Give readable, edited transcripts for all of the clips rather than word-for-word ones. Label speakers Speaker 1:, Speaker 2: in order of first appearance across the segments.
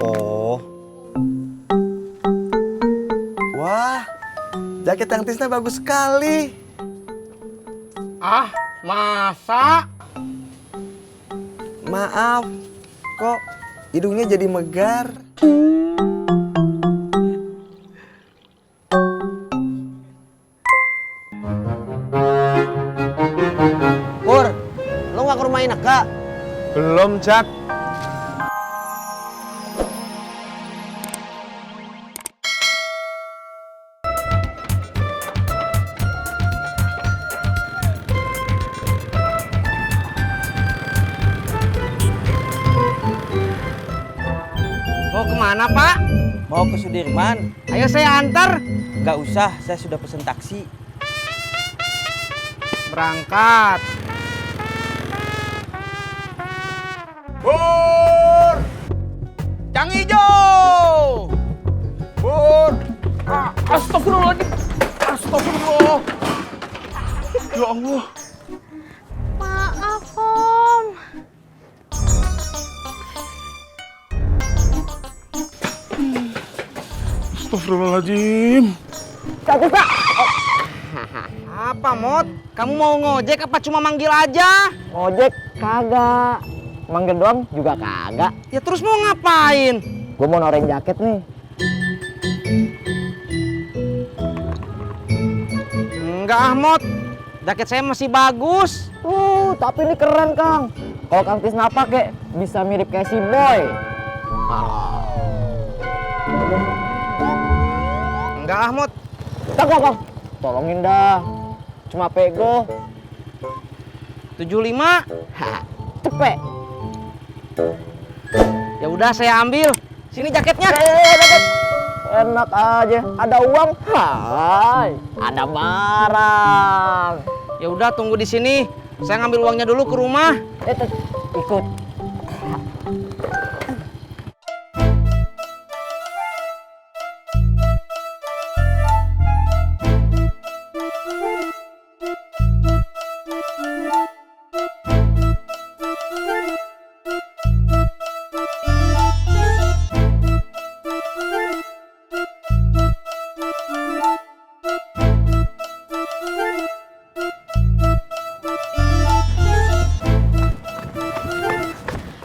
Speaker 1: Oh. Wah, jaket yang Tisna bagus sekali.
Speaker 2: Ah, masa?
Speaker 1: Maaf, kok hidungnya jadi megar.
Speaker 3: Pur, lu gak ke rumah Ineke?
Speaker 1: Belum, Jak.
Speaker 2: Mau kemana, Pak?
Speaker 3: Mau ke Sudirman?
Speaker 2: Ayo saya antar.
Speaker 3: Gak usah, saya sudah pesen taksi.
Speaker 2: Berangkat.
Speaker 1: Pur! Cang Ijo! Pur!
Speaker 2: Astagfirullahaladzim. Astagfirullah.
Speaker 1: Ya Allah.
Speaker 4: Maaf, Om.
Speaker 1: Astagfirullahaladzim.
Speaker 2: Apa, Mot? Kamu mau ngojek apa cuma manggil aja?
Speaker 3: Ojek kagak. Manggil doang juga kagak.
Speaker 2: Ya terus mau ngapain?
Speaker 3: Gue mau noren jaket nih.
Speaker 2: Enggak ah, Mot. Jaket saya masih bagus.
Speaker 3: Tapi ini keren, Kang. Kalau Kang Tisna pakai bisa mirip kayak si Boy.
Speaker 2: Enggak ah, Mot.
Speaker 3: Kang. Tolongin dah. Cuma pego.
Speaker 2: 75.
Speaker 3: Cepet.
Speaker 2: Ya udah saya ambil. Sini jaketnya.
Speaker 3: Enak aja. Ada uang? Hai. Ada barang.
Speaker 2: Ya udah tunggu di sini. Saya ngambil uangnya dulu ke rumah.
Speaker 3: Ikut.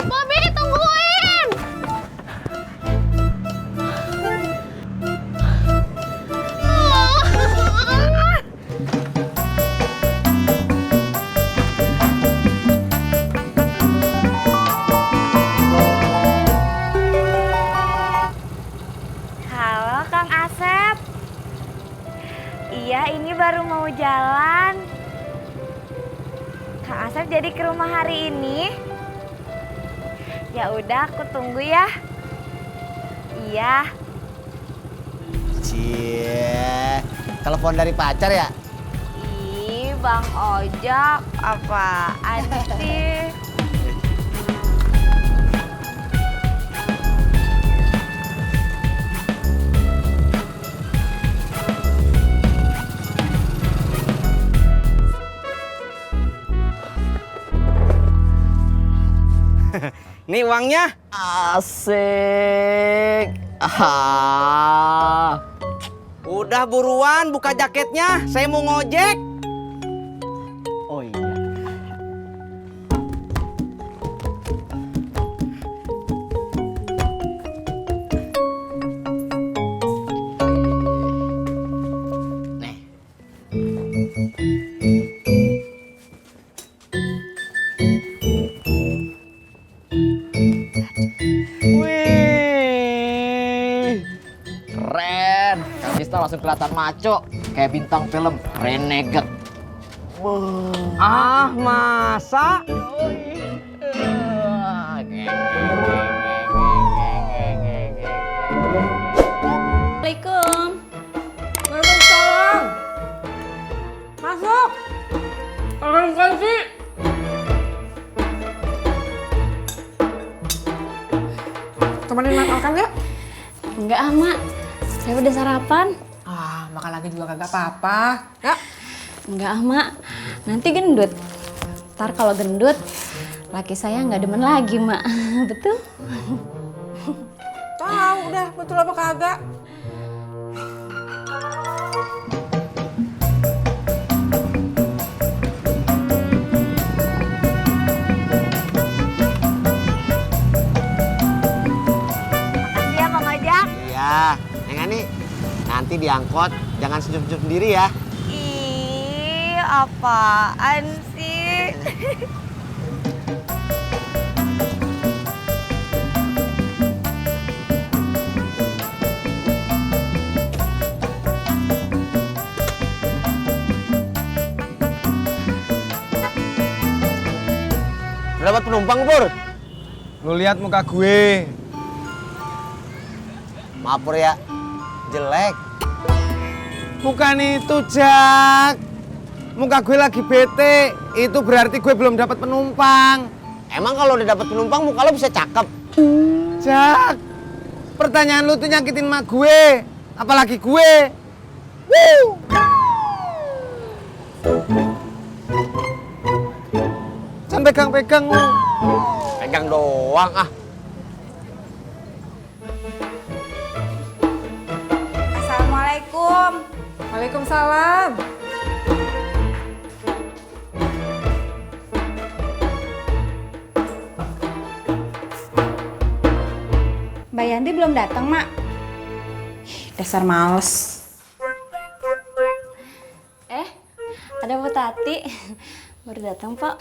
Speaker 4: Bobby, tungguin! Halo, Kang Asep. Iya, ini baru mau jalan. Kang Asep jadi ke rumah hari ini? Ya udah, aku tunggu ya. Iya.
Speaker 3: Cie, telepon dari pacar ya?
Speaker 4: Ih, Bang Ojak, apaan sih?
Speaker 2: Nih uangnya.
Speaker 3: Asik.
Speaker 2: Udah buruan buka jaketnya. Saya mau ngojek.
Speaker 3: Oh iya. Nih. Wih, keren. Kang Tisna langsung kelihatan maco, kayak bintang film Renegade.
Speaker 2: Ah, masa?
Speaker 4: Assalamualaikum.
Speaker 5: Waalaikumsalam. Masuk. Kalian kasih. Temenin makan ya?
Speaker 4: Enggak ah, Mak. Saya udah sarapan.
Speaker 5: Ah, makan lagi juga kagak apa-apa. Ya.
Speaker 4: Enggak ah, Mak. Nanti gendut. Ntar kalau gendut, laki saya nggak demen lagi, Mak. Betul?
Speaker 5: tahu udah betul apa kagak.
Speaker 4: Makasih ya Bang Ojak.
Speaker 1: Iya, Neng Ani, nanti diangkot jangan senyum-senyum sendiri ya.
Speaker 4: Ih, apaan sih?
Speaker 1: Dapat penumpang, Pur.
Speaker 2: Lu lihat muka gue.
Speaker 1: Maaf, Pur ya. Jelek.
Speaker 2: Bukan itu, Jak. Muka gue lagi bete. Itu berarti gue belum dapat penumpang.
Speaker 1: Emang kalau udah dapat penumpang muka lo bisa cakep?
Speaker 2: Jak, pertanyaan lu tuh nyakitin mak gue. Apalagi gue. Woo! Jangan pegang-pegang lu.
Speaker 1: Pegang doang ah.
Speaker 4: Assalamualaikum.
Speaker 5: Waalaikumsalam.
Speaker 6: Mbak Yanti belum datang, Mak. Ih, dasar males. Ada Bu Tati. Baru datang, Pak.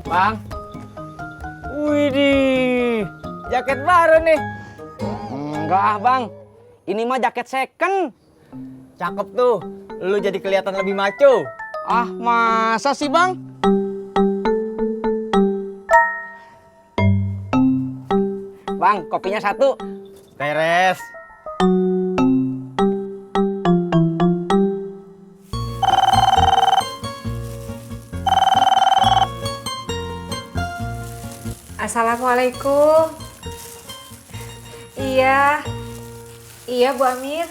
Speaker 2: Bang. Widih, jaket baru nih. Enggak ah, Bang. Ini mah jaket second. Cakep tuh. Lu jadi kelihatan lebih maco. Ah, masa sih, Bang? Bang, kopinya satu. Beres.
Speaker 5: Assalamualaikum. Iya. Iya, Bu Amir.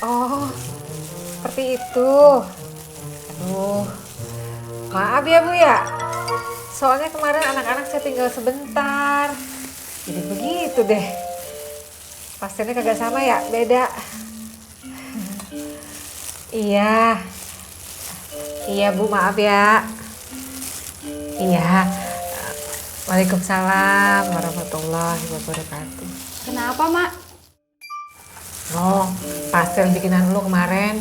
Speaker 5: Oh, seperti itu. Aduh, maaf ya Bu ya. Soalnya kemarin anak-anak saya tinggal sebentar. Jadi begitu deh. Pastinya kagak sama ya, beda. Iya. Iya Bu, maaf ya. Iya. Waalaikumsalam warahmatullahi wabarakatuh.
Speaker 6: Kenapa, Mak?
Speaker 5: Oh, pastel bikinan lu kemarin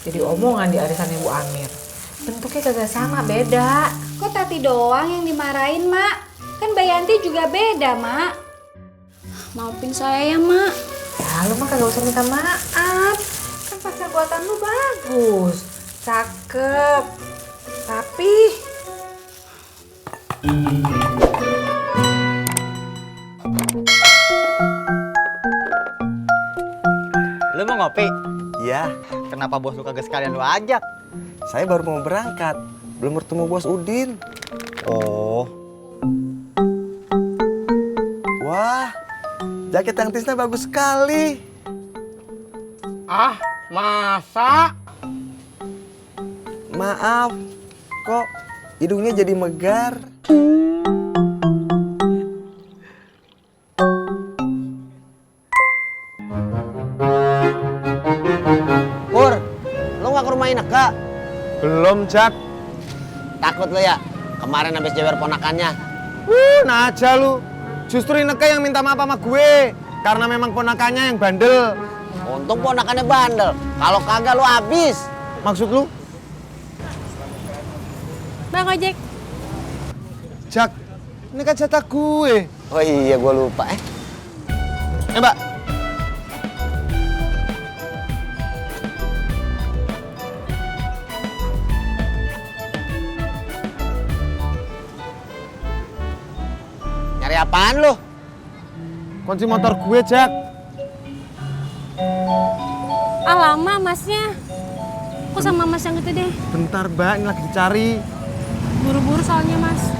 Speaker 5: jadi omongan di arisannya Bu Amir. Bentuknya kagak sama, beda.
Speaker 6: Kok Tati doang yang dimarahin, Mak? Kan Mbak Yanti juga beda, Mak. Maafin saya ya, Mak.
Speaker 5: Ya, lu mah kagak usah minta maaf. Kan pastel buatan lu bagus, cakep, rapih.
Speaker 2: Lu mau ngopi?
Speaker 1: Iya,
Speaker 2: Kenapa bos lu kagak sekalian lu ajak?
Speaker 1: saya baru mau berangkat. Belum bertemu Bos Udin.
Speaker 2: Oh,
Speaker 1: Wah, jaket yang Tisna bagus sekali.
Speaker 2: ah, masa?
Speaker 1: Maaf, kok hidungnya jadi megar. Pur, lu nggak ke rumah Ineke?
Speaker 2: Belum, Jak.
Speaker 1: Takut lu ya? Kemarin habis jewer ponakannya.
Speaker 2: Nah aja lu. Justru Ineke yang minta maaf sama gue. Karena memang ponakannya yang bandel.
Speaker 1: Untung ponakannya bandel. Kalau kagak lu habis.
Speaker 2: Maksud lu?
Speaker 6: Bang Ojek.
Speaker 2: Jak, ini kan jatah gue.
Speaker 1: Oh iya, gue lupa
Speaker 2: Mbak.
Speaker 1: Nyari apaan lu?
Speaker 2: Kunci motor gue, Jak.
Speaker 7: Ah lama masnya. Aku sama mas yang itu deh.
Speaker 1: Bentar, Mbak, ini lagi dicari.
Speaker 7: Buru-buru soalnya mas.